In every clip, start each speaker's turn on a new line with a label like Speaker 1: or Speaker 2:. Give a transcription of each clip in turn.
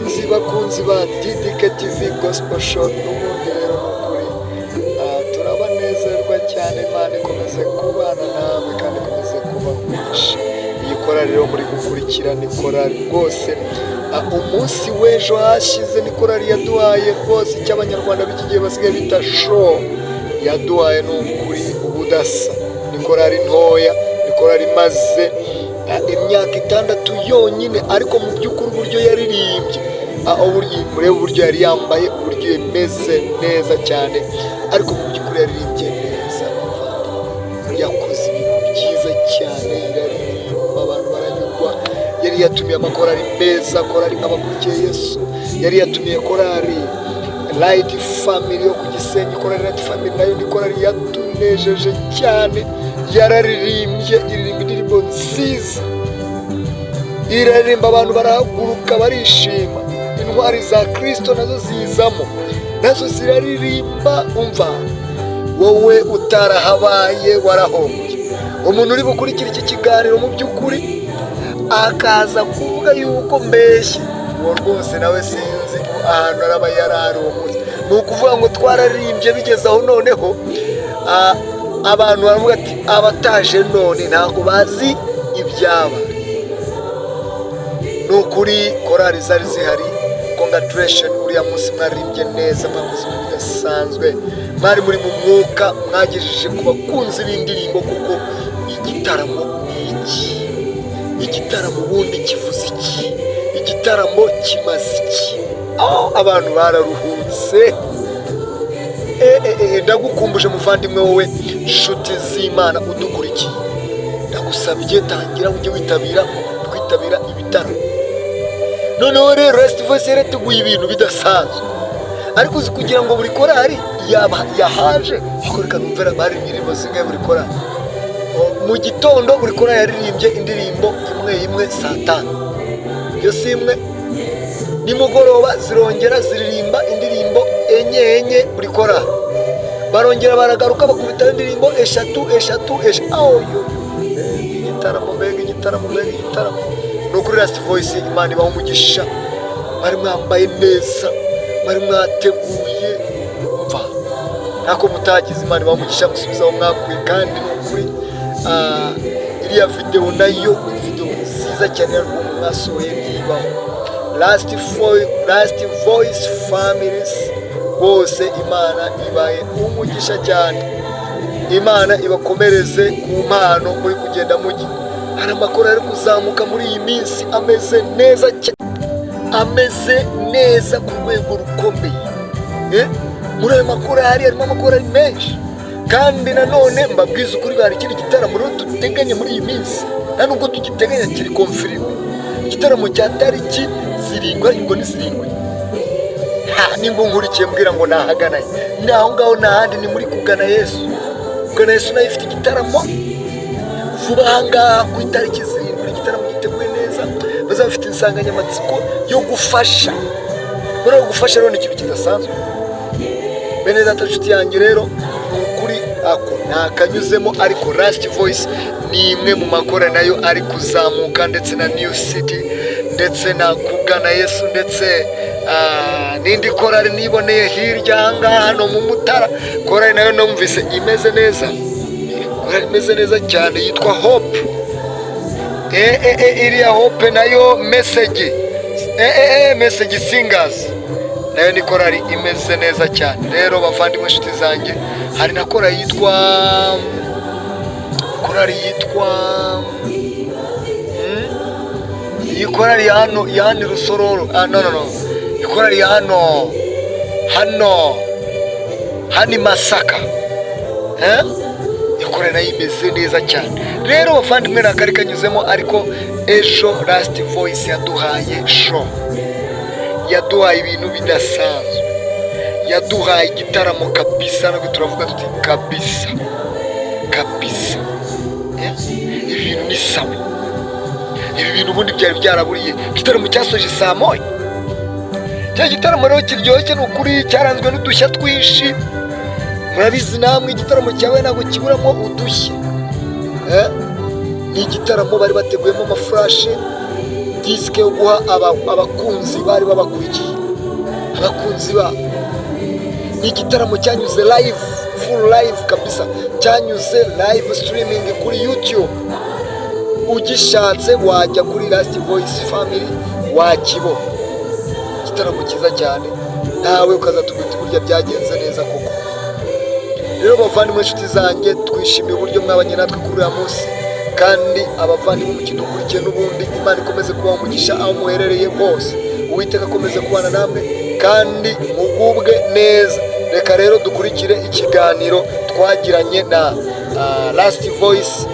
Speaker 1: Bakunzi, bakunzi ba DDK TV Gospel Show, n'ubundi rero ni ukuri turabanezerwa cyane. Imana ikomeze kubana namwe kandi ikomeze kubaha umugisha. Iyi korali rero muri gukurikira ni korali rwose umunsi w'ejo hashize ni korali yaduhaye rwose icyo Abanyarwanda b'iki gihe basigaye bita show. Yaduhaye ni ukuri ubudasa. Ni korali ntoya, ni korali imaze imyaka 6 yonyine, ariko mu by'ukuri uburyo yaririmbye, murebe uburyo yari yambaye, uburyo imeze neza cyane, ariko mu by'ukuri yaririmbye neza. Bavandimwe, yakoze ibintu byiza cyane, iraririmba abantu baranyurwa. Yari yatumiye amakorali meza, korali nk'Abakurikiye Yesu, yari yatumiye korali Light Family yo ku Gisenyi. Korali Light Family nayo ni korali yatunejeje cyane, yararirimbye, iririmba indirimbo nziza, iraririmba abantu barahaguruka barishima. Intwari za Kirisito nazo zizamo, nazo ziraririmba. Umva, wowe utarahabaye warahombye. Umuntu uri bukurikira iki kiganiro mu by'ukuri akaza kuvuga yuko mbeshye, uwo rwose nawe sinzi ahantu araba yarari uwo munsi. Ni ukuvuga ngo twararirimbye bigeze aho noneho abantu baravuga ati: "Abataje none ntabwo bazi ibyaba." Ni ukuri korali zari zihari, congratulation. Uriya munsi mwaririmbye neza, mwakoze ibintu bidasanzwe, mwari muri mu mwuka, mwagejeje ku bakunzi b'indirimbo. Kuko igitaramo ni iki? Igitaramo ubundi kivuze iki? Igitaramo kimaze iki? Aho abantu bararuhutse. Ndagukumbuje muvandimwe, wowe nshuti z'Imana udukurikiye, ndagusabye tangira ujye witabira kwitabira ibitaramo. Noneho rero Last Voice yarateguye ibintu bidasanzwe, ariko uzi kugira ngo buri korali yaba yahaje, ariko reka numve baririmbye indirimbo zingahe buri korali. Mu gitondo buri korali yaririmbye indirimbo imwe imwe saa 5, iyo si imwe. Nimugoroba zirongera ziririmba indirimbo enye enye buri korali. Barongera baragaruka bakubitaho indirimbo eshatu eshatu eshatu. Aho yo mbega igitaramo, mbega igitaramo, mbega igitaramo! Ni ukuri Last Voice, Imana ibaha umugisha. Mwari mwambaye neza, mwari mwateguye, mva ntako mutagize. Imana ibaha umugisha, musubize aho mwakuye. Kandi ni ukuri iriya videwo nayo ni videwo nziza cyane ya album mwasohoye ntibaho. Last Voice Families bose, Imana ibaye umugisha cyane, Imana ibakomereze ku mpano muri kugenda mugira. Hari amakuru ari kuzamuka muri iyi minsi ameze neza cyane, ameze neza ku rwego rukomeye. Muri ayo makorali harimo amakorali menshi. Kandi nanone mbabwiza ukuri, hari ikindi gitaramo rero duteganya muri iyi minsi, nta nubwo tugiteganya, kiri confirmé, igitaramo cya tariki 7, ariko ngo ni 7. Ha, nimba nkurikiye mbwira ngo nahaganaye, ni aho ngaho, nta handi, ni muri Kugana Yesu. Kugana Yesu nayo ifite igitaramo vuba aha ngaha ku itariki 7, igitaramo giteguye neza, bazaba bafite insanganyamatsiko yo gufasha. Muri uko gufasha rero ni ikintu kidasanzwe. Bene data, inshuti yanjye, rero ni ukuri ako ntakanyuzemo, ariko Last Voice ni imwe mu makora nayo ari kuzamuka, ndetse na New City, ndetse na Kugana Yesu, ndetse n'indi korali niboneye hirya aha ngaha hano mu Mutara, korali nayo numvise imeze neza, korali imeze neza cyane yitwa Hope. Iriya Hope nayo Message, Message Singers, nayo ni korali imeze neza cyane. Rero bavandimwe, inshuti zanjye, hari na korali yitwa iyi korali ya hano, ya hano i Rusororo. No, no, no, ikorali ya hano hano hano i Masaka, eh? Ikorali nayo imeze neza cyane. Rero bavandimwe, nta kari kanyuzemo, ariko ejo Last Voice yaduhaye show, yaduhaye ibintu bidasanzwe, yaduhaye igitaramo kabisa. Nabwo turavuga tuti: "Kabisa kabisa, eh? Ibi bintu ni sawa." Ibi bintu ubundi byari byaraburiye. Igitaramo cyasoje saa 1. Cya gitaramo rero kiryoshye, ni ukuri cyaranzwe n'udushya twinshi. Murabizi namwe, igitaramo cyawe ntabwo kiburamo udushya, eh? Ni igitaramo bari bateguyemo ama flash. Disque yo guha abakunzi bari babakurikiye, abakunzi babo. Ni igitaramo cyanyuze live, full live kabisa, cyanyuze live streaming kuri YouTube. Ugishatse wajya kuri Last Voice Family wakibona. Igitaramo cyiza cyane, nawe ukazatubwira uti burya byagenze neza koko. Rero bavandimwe, inshuti zanjye, twishimiye uburyo mwabanye natwe kuri uriya munsi. Kandi abavandimwe mukidukurikiye n'ubundi, Imana ikomeze kubaha umugisha aho muherereye hose. Uwiteka akomeze kubana namwe kandi mugubwe neza. Reka rero dukurikire ikiganiro twagiranye na Last Voice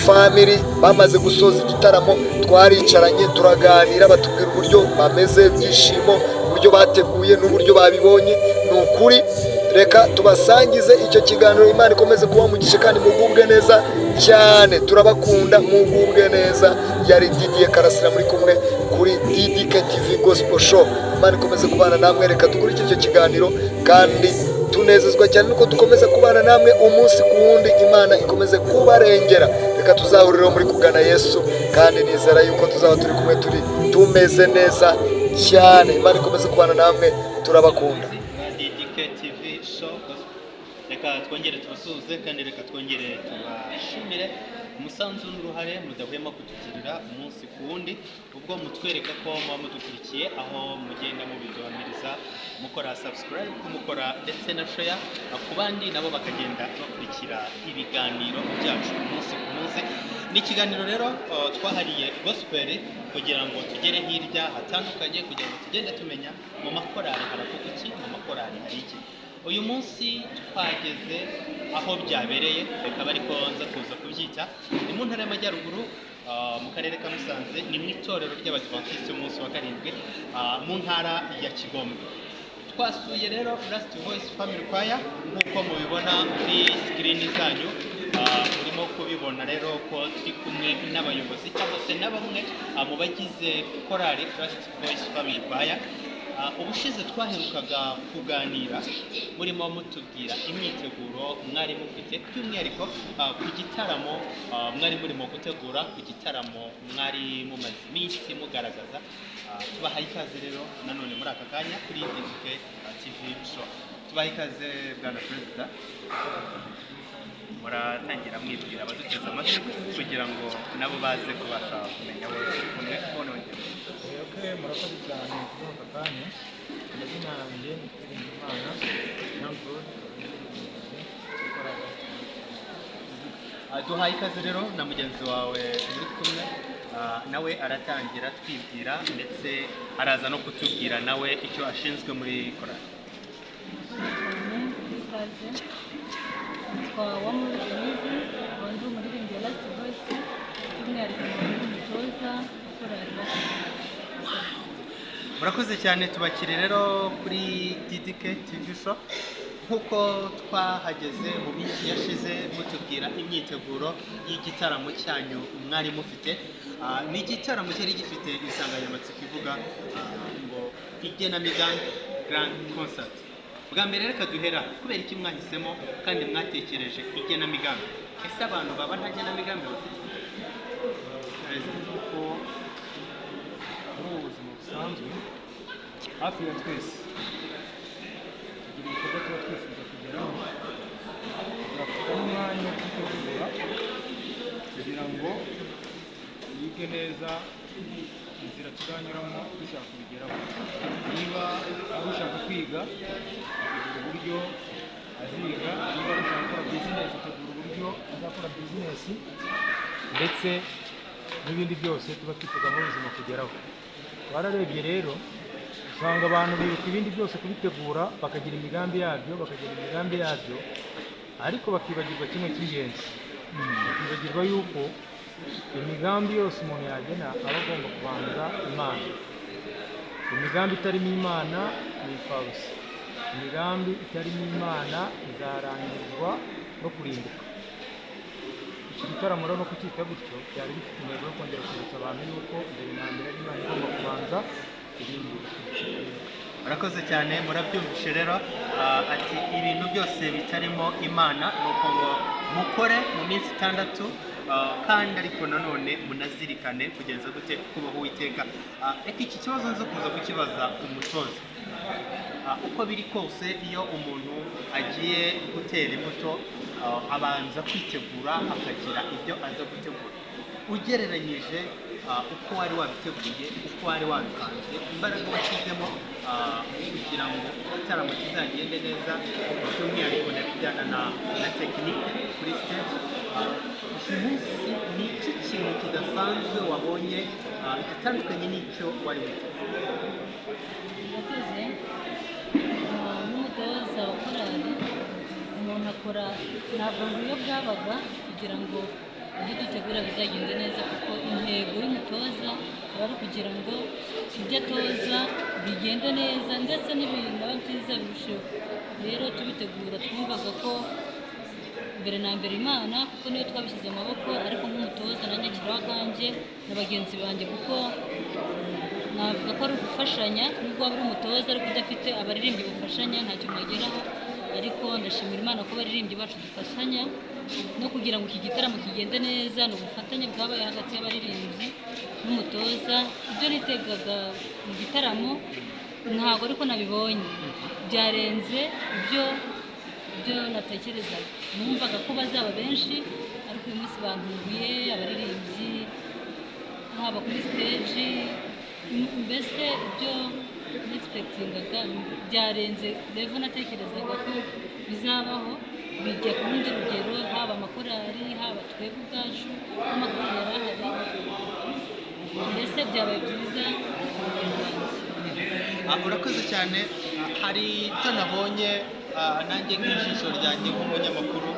Speaker 1: Family bamaze gusoza igitaramo. Twaricaranye turaganira, batubwira uburyo bameze, ibyishimo, uburyo bateguye n'uburyo babibonye. Ni ukuri reka tubasangize icyo kiganiro. Imana ikomeze kuba umugisha kandi mugubwe neza cyane. Turabakunda, mugubwe neza. Yari Didier Karasira muri kumwe kuri DDK TV Gospel Show. Imana ikomeze kubana namwe. Reka dukurikire icyo kiganiro kandi tunezezwa cyane nuko dukomeza kubana namwe umunsi ku wundi. Imana ikomeze kubarengera. Reka tuzahurire muri kugana Yesu, kandi nizera yuko tuzaba turi kumwe, turi tumeze neza cyane. Imana ikomeze kubana namwe, turabakunda.
Speaker 2: DDK TV Show Gospel. Reka twongere tubasuhuze kandi reka twongere tubashimire umusanzu n'uruhare mudahwema kutugirira umunsi ku wundi, ubwo mutwereka ko muba mudukurikiye, aho mugenda mubiduhamiriza, mukora subscribe, mukora ndetse na share ku bandi, nabo bakagenda bakurikira ibiganiro byacu umunsi ku munsi. Ni ikiganiro rero twahariye gospel kugira ngo tugere hirya hatandukanye, kugira ngo tugende tumenya mu makorari haravuga iki, mu makorari hari iki. Uyu munsi twageze aho byabereye, reka ariko nza kuza kubyita, ni mu Ntara y'Amajyaruguru, mu karere ka Musanze, ni mu itorero ry'Abadivantisiti umunsi wa karindwi, mu ntara ya Kigombe. Twasuye rero Last Voice Family Choir nk'uko mubibona kuri screen zanyu. Urimo kubibona rero ko turi kumwe n'abayobozi cyangwa se na bamwe mu bagize korali Last Voice Family Choir. Ubushize twaherukaga kuganira murimo mutubwira imyiteguro mwari mufite, by'umwihariko ku gitaramo mwari murimo gutegura, ku gitaramo mwari mumaze iminsi mugaragaza. Tubahaye ikaze rero nanone muri aka kanya kuri DDK TV Show. Tubahe ikaze, bwana perezida. Muratangira mwibwira abaduteze amatwi kugira ngo nabo baze kubasha kumenya abo turi kumwe none.
Speaker 3: Okay, murakoze cyane kuri aka kanya. Amazina yanjye ni Twiringiyimana Jean Claude, ukora.
Speaker 2: Duhaye ikaze rero na mugenzi wawe muri kumwe. Nawe aratangira twibwira, ndetse araza no kutubwira nawe icyo ashinzwe muri korali.
Speaker 4: Cyane ikaze. Nitwa Uwamahoro Denise, nkaba ndi umuririmbyi wa Last Voice, by'umwihariko nkaba ndi umutoza wa korali Last Voice.
Speaker 2: Murakoze cyane. Tubakire rero kuri DDK TV Show. Nk'uko twahageze mu minsi yashize mutubwira imyiteguro y'igitaramo cyanyu mwari mufite. Ni igitaramo cyari gifite insanganyamatsiko ivuga ngo "Igenamigambi Grand Concert". Bwa mbere reka duhera kubera iki mwahisemo kandi mwatekereje igenamigambi? Ese abantu baba nta genamigambi bafite?
Speaker 3: Kuko muri ubu buzima busanzwe hafi ya twese tugira ibikorwa tuba twifuza kugeraho, tugafata n'umwanya wo kwitegura kugira ngo yige neza inzira tuzanyuramo dushaka kubigeraho. Niba ari ushaka kwiga, ategura uburyo aziga. Niba ari ushaka gukora bizinesi, ategura uburyo azakora bizinesi, ndetse n'ibindi byose tuba twifuza mu buzima kugeraho. Twararebye rero usanga abantu bibuka ibindi byose kubitegura, bakagira imigambi yabyo, bakagira imigambi yabyo, ariko bakibagirwa kimwe cy'ingenzi, bakibagirwa yuko imigambi yose umuntu yagena aba agomba kubanza Imana. Imigambi itarimo Imana ni imfabusa. Imigambi itarimo Imana izarangizwa no kurimbuka. Iki gitaramo rero no kucyita gutyo byari bifite intego yo kongera kwibutsa abantu yuko mbere na mbere ari Imana igomba kubanza, ibindi bigakurikira.
Speaker 2: Murakoze cyane. Murabyumvishe rero, ati ibintu byose bitarimo Imana, ni uko ngo mukore mu minsi 6. Kandi ariko nanone munazirikane kugenza gute kubaho Uwiteka. Reka iki kibazo nza kuza kukibaza umutoza. Uko biri kose, iyo umuntu agiye gutera imbuto, abanza kwitegura, akagira ibyo aza gutegura. Ugereranyije uko wari wabiteguye, uko wari wabipanze, imbaraga washyizemo kugira ngo igitaramo kizagende neza, by'umwihariko n'ibijyana na tekinike kuri stage, uyu munsi ni iki kintu kidasanzwe wabonye gitandukanye n'icyo wari witeze?
Speaker 4: Murakoze. N'umutoza wa korali, umuntu akora ntabwo ngo iyo bwabaga kugira ngo ibyo dutegura bizagende neza, kuko intego y'umutoza aba ari ukugira ngo ibyo atoza bigende neza, ndetse n'ibintu biba byiza birusheho. Rero tubitegura twumvaga ko mbere na mbere Imana, kuko niyo twabishyize amaboko, ariko nk'umutoza nanjye nshyiraho akanjye na bagenzi banjye, kuko navuga ko ari ugufashanya. Nubwo waba uri umutoza ariko udafite abaririmbyi bafashanya, ntacyo mwageraho. Ariko ndashimira Imana ko abaririmbyi bacu dufashanya no kugira ngo iki gitaramo kigende neza. Ni ubufatanye bwabaye hagati y'abaririmbyi n'umutoza. Ibyo nitegaga mu gitaramo ntabwo ariko nabibonye, byarenze ibyo natekerezaga. Numvaga ko bazaba benshi, ariko uyu munsi bantunguye, abaririmbyi haba kuri stage, mbese ibyo nexpectingaga byarenze level natekerezaga ko bizabaho, bijya ku rundi rugero, haba amakorali, haba twebwe ubwacu n'amakorali yari ahari, mbese byabaye byiza ku rugero rwanjye.
Speaker 2: Urakoze cyane. Hari icyo nabonye, nanjye nk'ijisho ryanjye nk'umunyamakuru,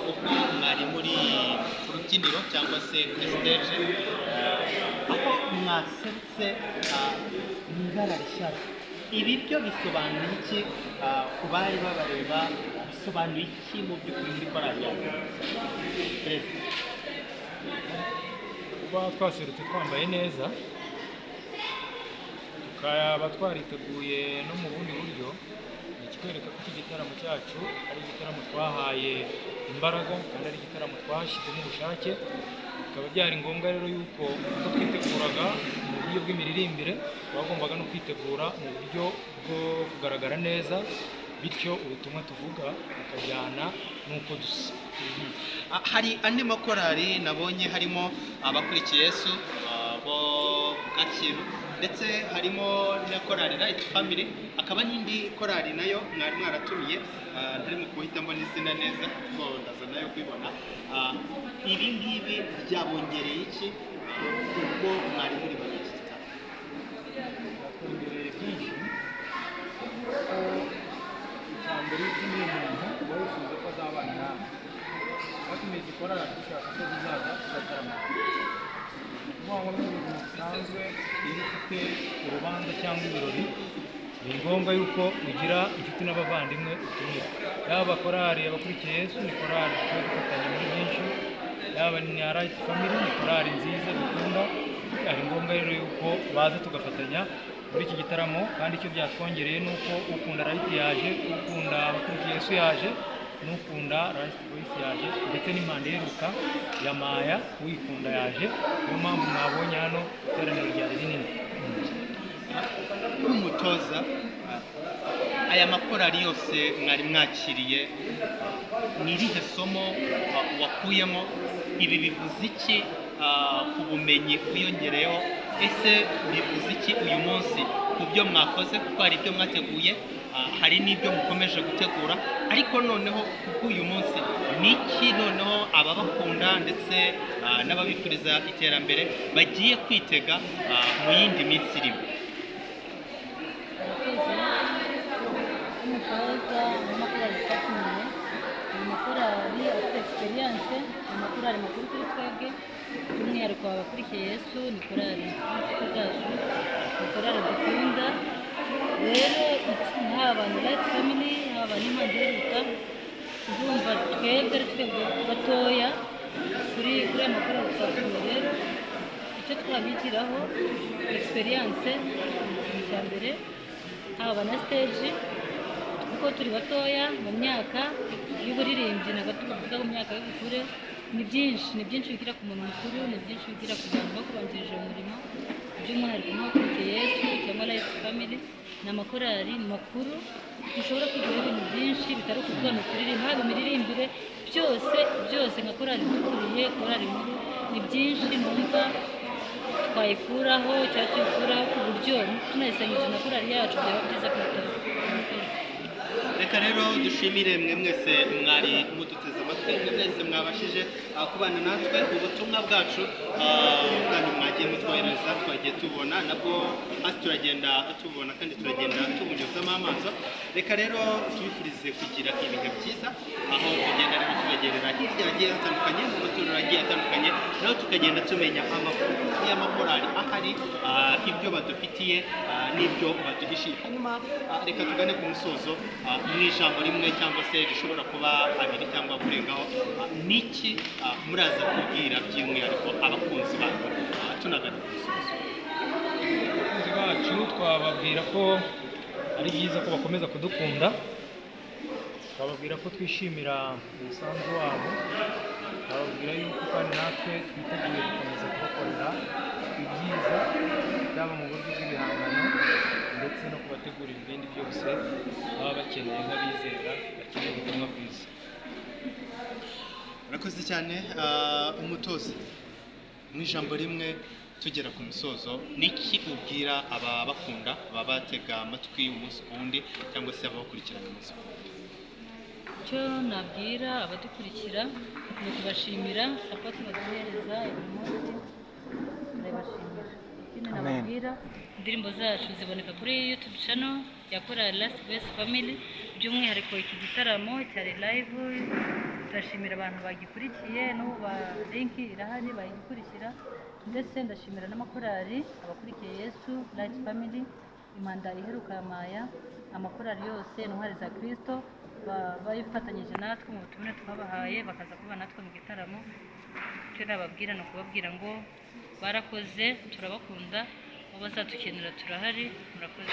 Speaker 2: ubwo mwari muri ku rubyiniro cyangwa se kuri stage, aho mwaserutse mu ibara rishyashya. Ibi byo bisobanuye iki ku bari babareba? Bisobanuye iki mu by'ukuri muri korali yawe, Perezida?
Speaker 3: Kuba twaserutse twambaye neza, tukaba twariteguye no mu bundi buryo, ni ikikwereka ko iki gitaramo cyacu ari igitaramo twahaye imbaraga kandi ari igitaramo twashyizemo ubushake. Bikaba byari ngombwa rero yuko uko twiteguraga mu buryo bw'imiririmbire, twagombaga no kwitegura mu buryo bwo kugaragara neza, bityo ubutumwa tuvuga bukajyana n'uko dusa.
Speaker 2: Hari andi makorali nabonye, harimo abakurikiye Yesu bo Kacyiru, ndetse harimo na korali Light Family, akaba n'indi korali nayo mwari mwaratumiye, ntarimo guhita mbona izina neza kuko ndaza nayo kubibona. Ibi ngibi byabongereye iki ubwo mwari muri muri iki gitaramo?
Speaker 3: Byatwongereye byinshi, kuko icya mbere, iyo utumiye umuntu uba wifuza ko azabana nawe. Twatumiye izi korali dushaka ko zizaza tugatarama. Ni ukuvuga ngo no mu buzima busanzwe, iyo ufite urubanza cyangwa ibirori, ni ngombwa yuko ugira inshuti n'abavandimwe utumira. Yaba korali Abakurikiye Yesu, ni korali tuba dufatanya muri byinshi, yaba ni Light Family, ni korali nziza dukunda. Ari ngombwa rero yuko baza tugafatanya muri iki gitaramo. Kandi icyo byatwongereye ni uko ukunda Light yaje, ukunda Abakurikiye Yesu yaje, n'ukunda Light Voice yaje, ndetse n'impanda iheruka ya Maya uyikunda yaje. Niyo mpamvu mwabonye hano iteraniro ryari rinini.
Speaker 2: Nk'umutoza, aya makorali yose mwari mwakiriye, ni irihe somo wakuyemo? Ibi bivuze iki ku bumenyi wiyongereyeho? Ese bivuze iki uyu munsi ku byo mwakoze? Kuko hari ibyo mwateguye, hari n'ibyo mukomeje gutegura, ariko noneho kubw'uyu munsi ni iki noneho ababakunda ndetse n'ababifuriza iterambere bagiye kwitega mu yindi minsi irimo?
Speaker 4: Murakoze. Umutoza n'amakorali twatumiye ni amakorali afite experience, ni amakorali makuru kuri twebwe, by'umwihariko Abakurikiye Yesu ni korali y'inshuti zacu, ni korali dukunda. Rero haba na Light Family, haba n'impanda iheruka, ndumva twebwe ari twebwe batoya kuri aya makorali twatumiye. Rero icyo twabigiraho experience ni icya mbere, haba na stage, kuko turi batoya mu myaka y'uburirimbyi, ntabwo tuvuga mu myaka y'ubukure. Ni byinshi, ni byinshi wigira ku muntu mukuru, ni byinshi wigira ku bantu bakubanjirije umurimo, by'umwihariko nk'abakurikiye Yesu cyangwa Life Family. Ni amakorali makuru dushobora kwigiraho ibintu byinshi bitari ukuvuga ngo kuririmba, haba imiririmbire, byose byose. Nka korali dukuriye, korali nkuru, ni byinshi numva twayikuraho cyangwa tuyikuraho, ku buryo tunayisangije na korali yacu byaba byiza kurutaho.
Speaker 2: Reka rero dushimire mwe mwese mwari muduteze amatwi, mwe mwese mwabashije kubana natwe. Ubutumwa bwacu bwanyu mwagiye mutwohereza twagiye tubona nabwo hasi, turagenda tububona kandi turagenda tubunyuzamo amaso. Reka rero tubifurize kugira ibihe byiza, aho tugenda rero tubagerera hirya hagiye hatandukanye, mu matorero agiye atandukanye, naho tukagenda tumenya amakuru y'amakorali ahari, ibyo badufitiye n'ibyo baduhishiye. Hanyuma reka tugane ku musozo mu ijambo rimwe cyangwa se rishobora kuba abiri cyangwa kurengaho. Niki muraza kubwira by'umwihariko abakunzi banyu, tunagana ku musozo?
Speaker 3: Abakunzi bacu twababwira ko ari byiza ko bakomeza kudukunda, twababwira ko twishimira umusanzu wabo, twababwira yuko kandi natwe twiteguye gukomeza kubakorera ibyiza, yaba mu buryo bw'ibihangano ndetse no kubategurira ibindi byose baba bakeneye nk'abizera bakeneye ubutumwa bwiza.
Speaker 2: Murakoze cyane. Umutoza, mu ijambo rimwe tugera ku musozo, niki ubwira ababakunda, ababatega amatwi umunsi ku wundi cyangwa se ababakurikirana umunsi ku wundi?
Speaker 4: Icyo nabwira abadukurikira ni ukubashimira support baduhereza buri munsi, turabashimira. Ikindi nababwira, indirimbo zacu ziboneka kuri YouTube channel ya Korali Last Voice Family. By'umwihariko iki gitaramo cyari live, turashimira abantu bagikurikiye n'ubu ba link irahari bayikurikira, ndetse ndashimira n'amakorali abakurikiye Yesu, Light Family, Impanda iheruka ya Maya, amakorali yose, Intwari za Kristo, bayifatanyije natwe mu butumire twabahaye, bakaza kuba natwe mu gitaramo. Icyo nababwira ni ukubabwira ngo barakoze, turabakunda, aho bazadukenera turahari. Murakoze.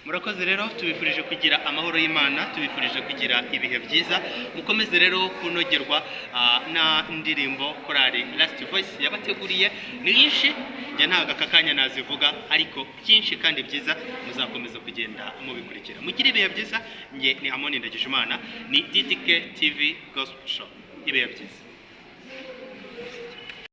Speaker 2: Murakoze rero, tubifurije kugira amahoro y'Imana, tubifurije kugira ibihe byiza. Mukomeze rero kunogerwa na ndirimbo korali Last Voice yabateguriye. Ni nyinshi, njye ntabwo aka kanya nazivuga, ariko byinshi kandi byiza muzakomeza kugenda mubikurikira. Mugire ibihe byiza. Njye ni Amoni Ndagijimana, ni DTK TV Gospel Show. Ibihe byiza.